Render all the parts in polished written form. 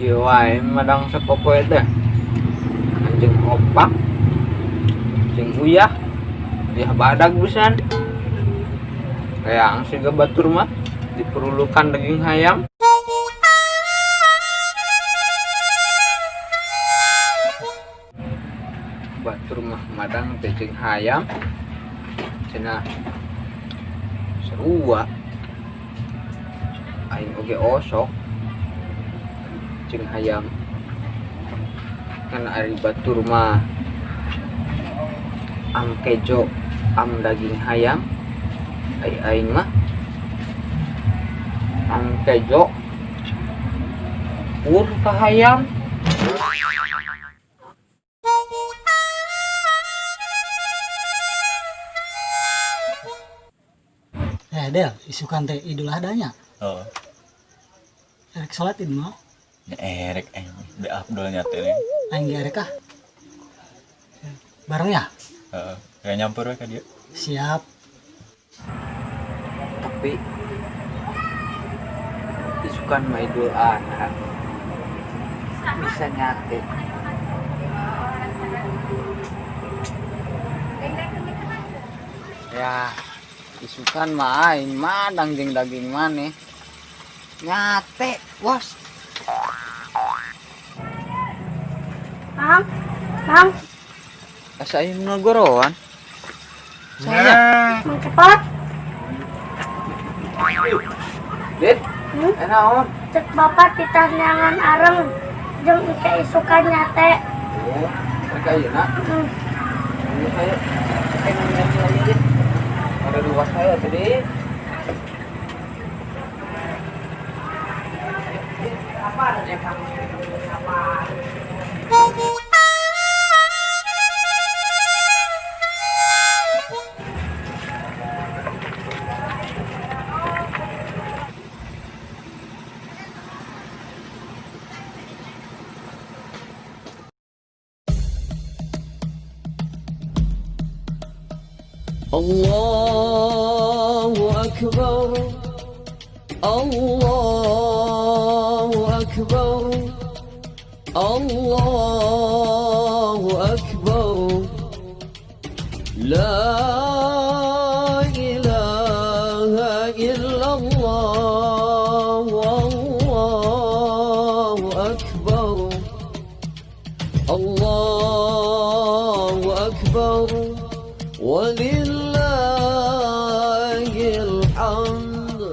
Kieu wae madang sapopoe teh. Anjing opak. Jeung uyah. Dia badag pisan. Kayak siga batur mah diperlukan daging hayam. Batur mah madang teh jeung hayam. Cenah sarua. Aing oge osok jeung hayam. Kan ari batur mah am kejo am daging hayam. Ai aing mah am kejo pur ka hayam. Del, isukan teh Idul Adha nya. Oh. Erek salat id mah. Ya erek be Abdul nya teh. Aing ge erek ah. Bareng ya? Heeh, kayak nyampur we ka dieu. Siap. Tapi isukan mah Idul Adha. Bisa nyate. Ya, isukan mah aing madang jeung daging maneh. Nyate, bos. Mang, Mang. Asa aing ngagoroan? Saya. Mang cepat. Dit, naon? Cek bapak titah neangan areng jeung ike isukan nyate. Oh, mereka ayeuna. Ini saya pengen nyate aja, Dit. Ada luas saya tadi. Allahu Akbar, Allahu Akbar, Allahu Akbar. La ilaha illallah, Allahu Akbar, Allahu Akbar. Walillahil hamd.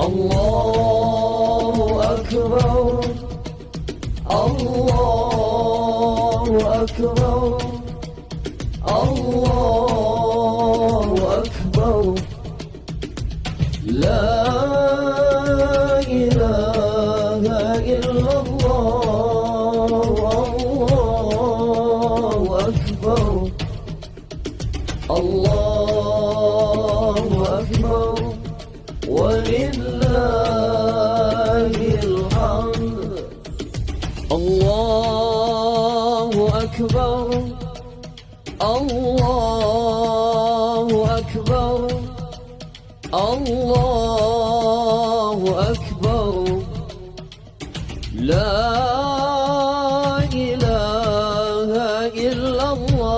Allahu Akbar, Allahu Akbar, Allahu Akbar. La ilaha illallah, Allahu Akbar, Allahu Akbar, walillahil hamd. Allahu Akbar, Allahu Akbar, Allahu Akbar. La ilaha illallah,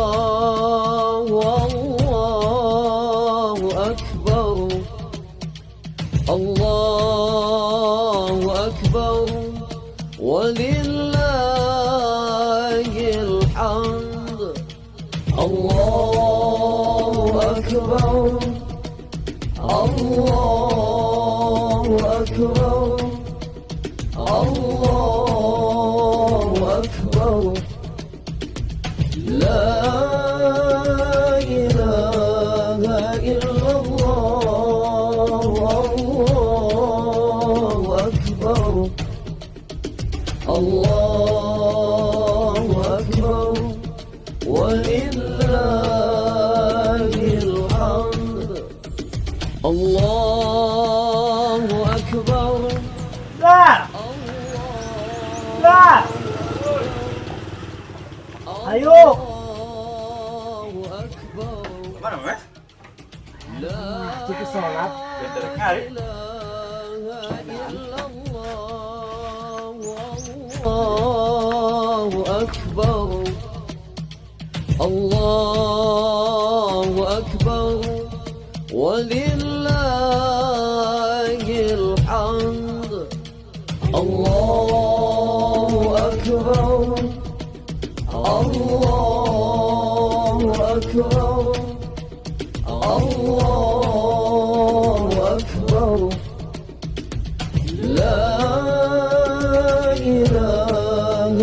Allahu Akbar, Allahu Akbar, walillahil hamd. Allahu Akbar, Allahu Akbar, Allahu Akbar. La ilaha illallah, Allahu Akbar, Allahu Akbar, walillahil hamd. Allahu Akbar. Lah. Lah. Ayo. Allahu Akbar. Mana, Mas? Cukup sholat. Bener kali. La ilaha illallah, الله أكبر الله أكبر ولله الحمد الله أكبر الله أكبر الله أكبر لا إله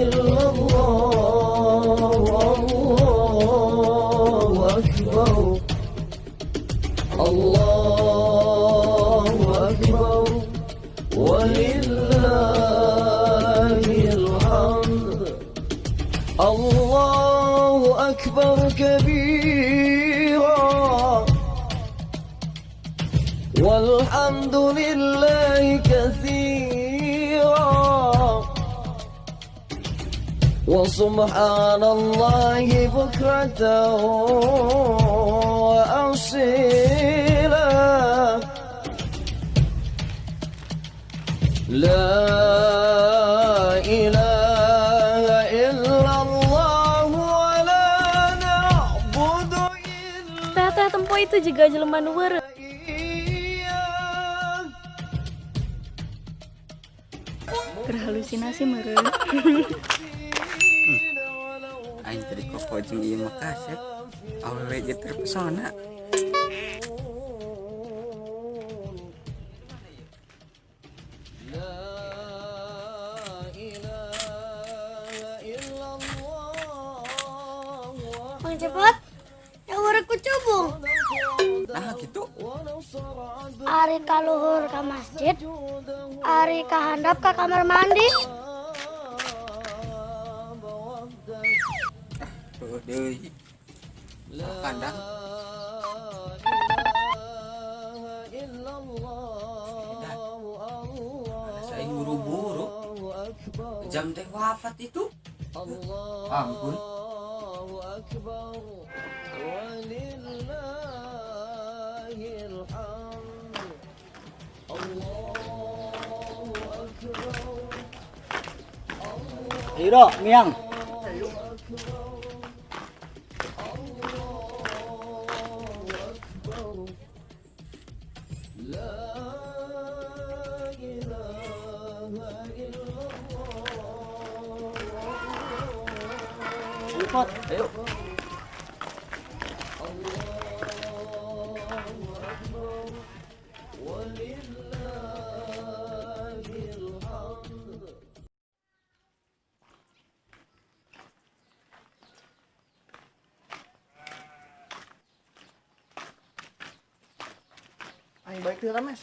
إلا الله الله أكبر الله أكبر ولله الحمد الله أكبر كبيرا والحمد لله كثيرا وسبحان الله بكرة وأصيلا لا إله إلا الله ولا نعبد إلا Teh teh tempo itu juga jelema nu weureu. إياه Berhalusinasi meureun. Aing tadi koko jeung ieu mah kasep. Awewe ge terpesona. لا إله إلا الله Mang Cepot, yang urang kucubung. Nah gitu. ونصر عبده Ari ka luhur ka masjid, ari ka handap ka kamar mandi. وحده Tuh deui. Salah kandang. إله إلا الله Ada saing buru-buru. الله أكبر Jam teh wafat itu. Ampun. الله أكبر ولله الحمد الله أكبر Ayo dok, miang. لا إله إلا الله Ayo Pot. Ayo. ولله الحمد Aing balik teu mes.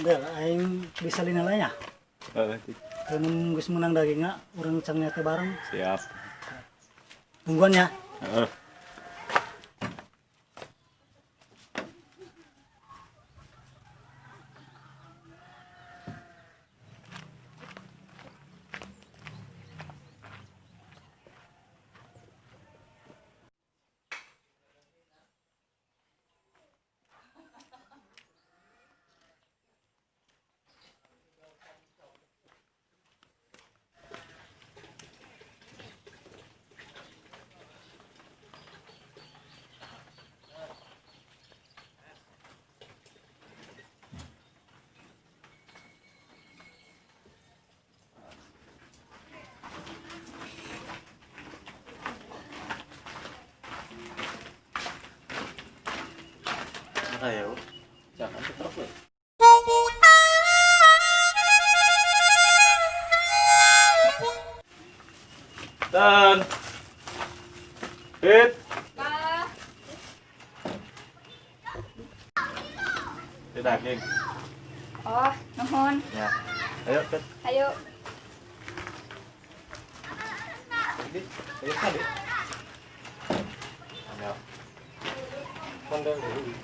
Del, aing bisa lina nya. Heeh, Keun geus meunang dagingna, urang cangnya teh bareng. siap. Tungguan ya. Heeh. Ayo. Jangan tetap we. Dan Hit. Ini daging. Oh, nuhun. Ya. Ayo, Pet. Ayo. Di. Ayo tadi. Ada. Kondel deui.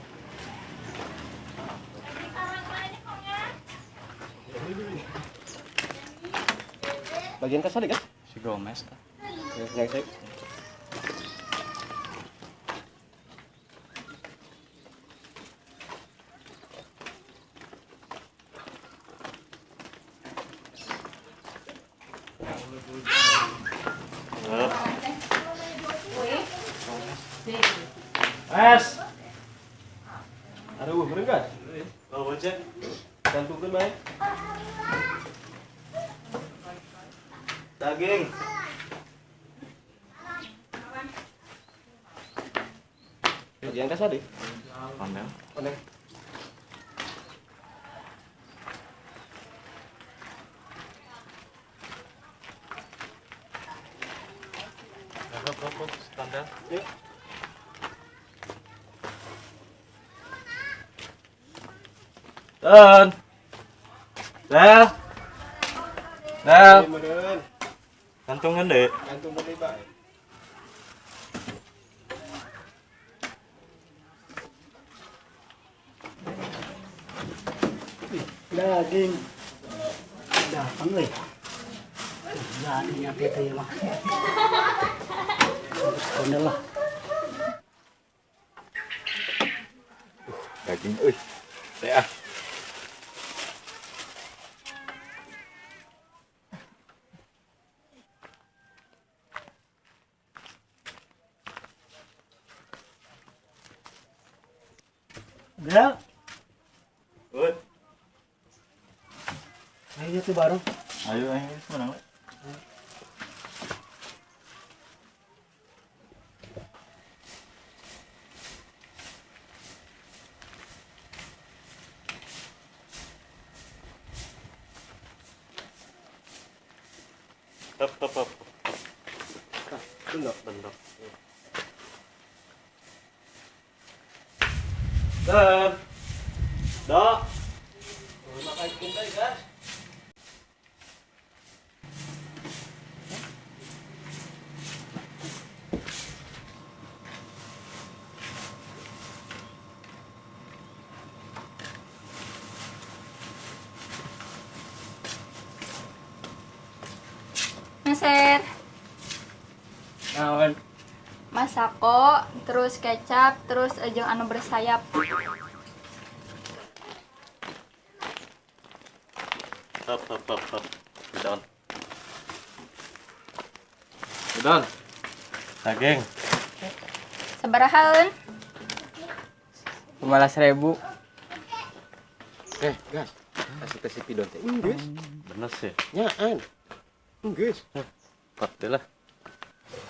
Bagian kasar kan? Si Gomez tah. Ya, saya. Es. Aduh, bener kan? Oh, Jack. Gantungkeun bae. Daging. Bagian kasar deh. Ondel. Ondel. Hop, hop, hop, standar. Yuk. Dan. Del. Del. Meureun. Gantungan deh. Gantung deui bae. Daging. Datang euy. Jadi nyate teh ieu mah. Terus kondel lah. Daging euy. Teh ah. Gel, Ut. ayo tuh bareng. Ayo ayo menang. Top top top. Bentok. Bentok. Dan. Dok. Makan kintai, guys. Meser. Naon? Masako, terus kecap, terus jeung anu bersayap. Top top top top. Bidon. Bidon. Daging. Sabarahaeun? 15.000. Eh, gas. Kasih teh si Pidon teh. Geus. Bener sih. Nyaan. Geus. Pot deh lah.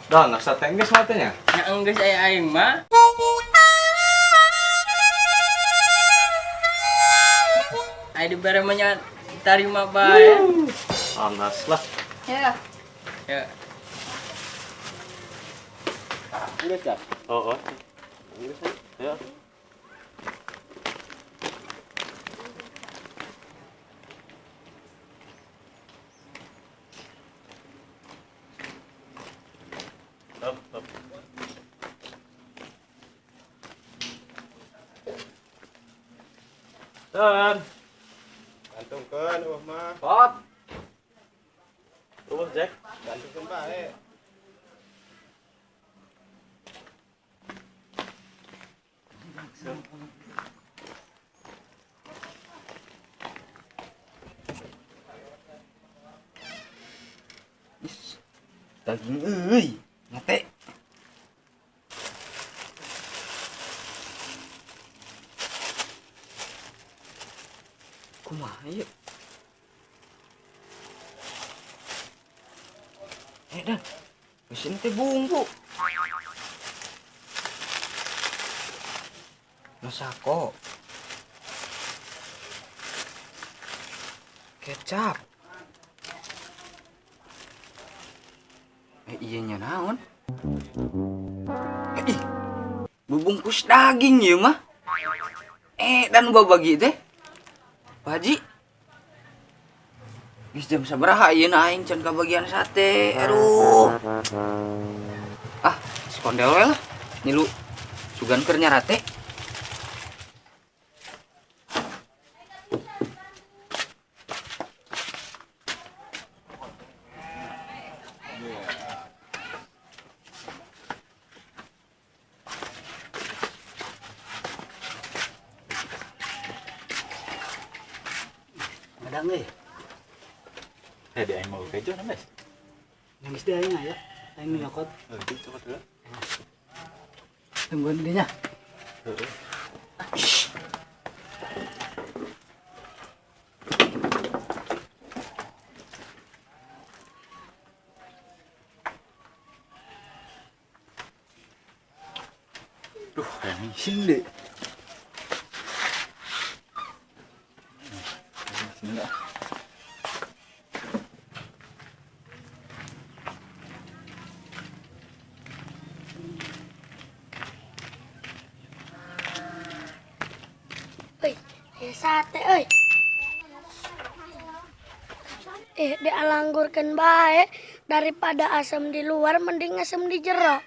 Don, asa teh geus mah teh nya? Nya enggeus aya aing mah. Aya dibere mah nya tarima bae. Panas lah. Ya. Ya. Geus, gas. Oh, oh. Geus. Ya. Top, top. Dan. Gantungkeun eueuh mah. Pot. Eueuh, Jack. Gantungkeun bae. Daging euy. Ngate. Kumaha ieu? Eh, Dan. Mesin teh bumbu. Masako. Kecap. Eh, iya nya naon? Eh, ih. Bubungkus daging ieu mah. Eh, dan babagi teh. Pak Haji. Geus jam sabaraha ayeuna aing can kabagian sate. Aduh. Ah, sekondel we lah. Ngilu sugan keur nyarate. Ngadang euy. Eh, di aing mau kejo na, Mes. Nangis di aing aya. Aing nu nyokot. Oh, itu cokot heula. Tungguan dinya. Heeh. Duh, kayak ngising deh. Sini lah. Euy, aya sate euy. Eh, dialanggurkeun bae daripada asem di luar mending asem di jero.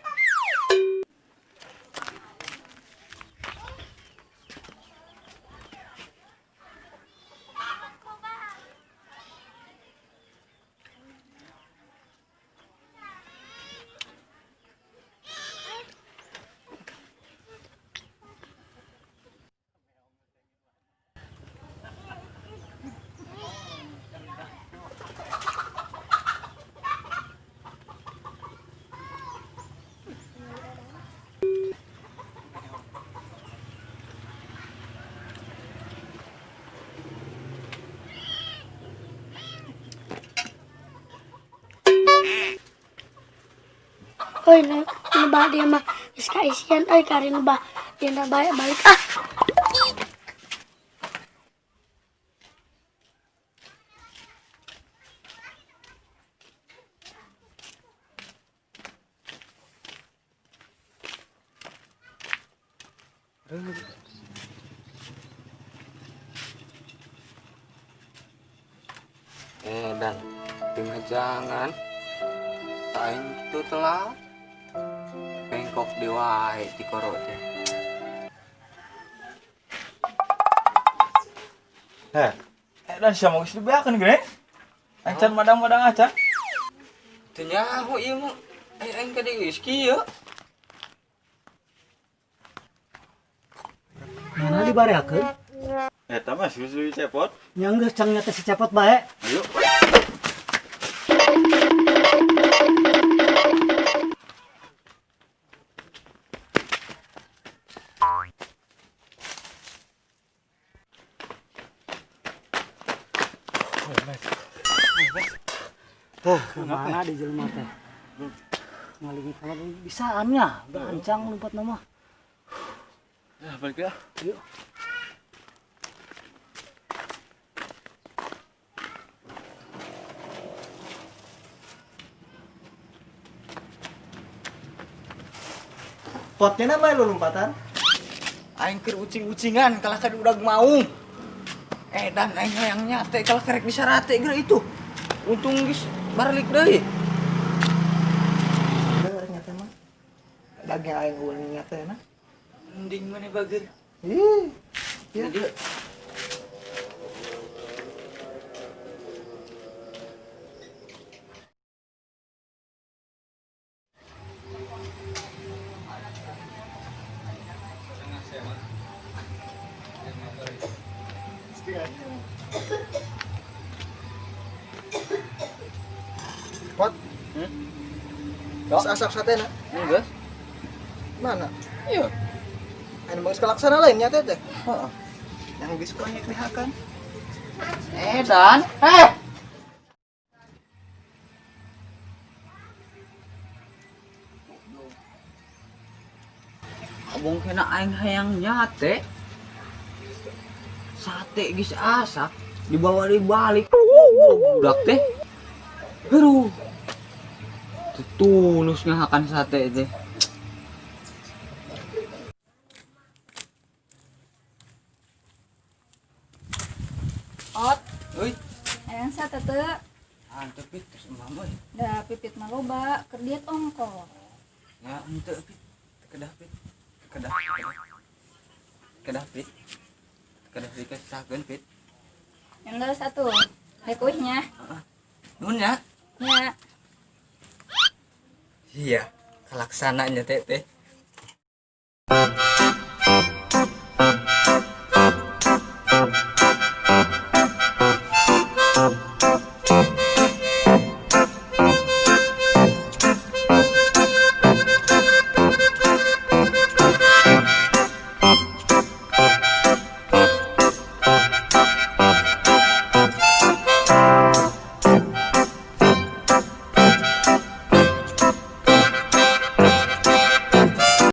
Euy, nu bah dia mah geus kaisian euy kari nu bah dia na bae balik ah. Dan tengah jangan aing kitu telat. Bengkok di wae di koro teh. Heh. Dan sia mah geus dibeakeun geuning. Acan madang-madang acan. Teu nyaho ieu mah. Aing ka dieu geus kieu. Mana dibareakeun? Eta mah susu cepot. Nya geus cang nya teh si cepot bae. Ayo. Tuh, kemana di jelema teh? Ngalingi kalau bisaan nya, ancang lompat nama. Ya, balik ya. Yuk. Potnya nama lu lompatan? Aing keur ucing-ucingan kalah ka udag maung. Dan aing hayang nyate kalah karek disarate geura itu. Untung geus baralik deui. Bener nyate mah. Daging aing eueuh nyate na. Mending maneh bager. Ih. Iya. Iya. Pot. Asak sate na. Enggak. Mana? Iya. Anu bagus kelaksana lain nyate teh. Heeh. Yang geus banyak dihakan. Dan. Abong kena aing hayang nyate. Sate geus asak dibawa dibalik. Budak teh. Aduh. Tulus ngahakan sate teh. Ot. Euy. Hayang sate teu? Ah, henteu, Pit, terus emam euy. Da Pipit mah loba, keur diet ongko. Ya, henteu, Pit. Teu kedah, Pit. Teu kedah, teu kedah. Kedah, Pit. Teu kedah dikesakeun, Pit. Yang satu. Rek uihnya. Nuhun ya. Ya. Iya, kalaksananya teh teh.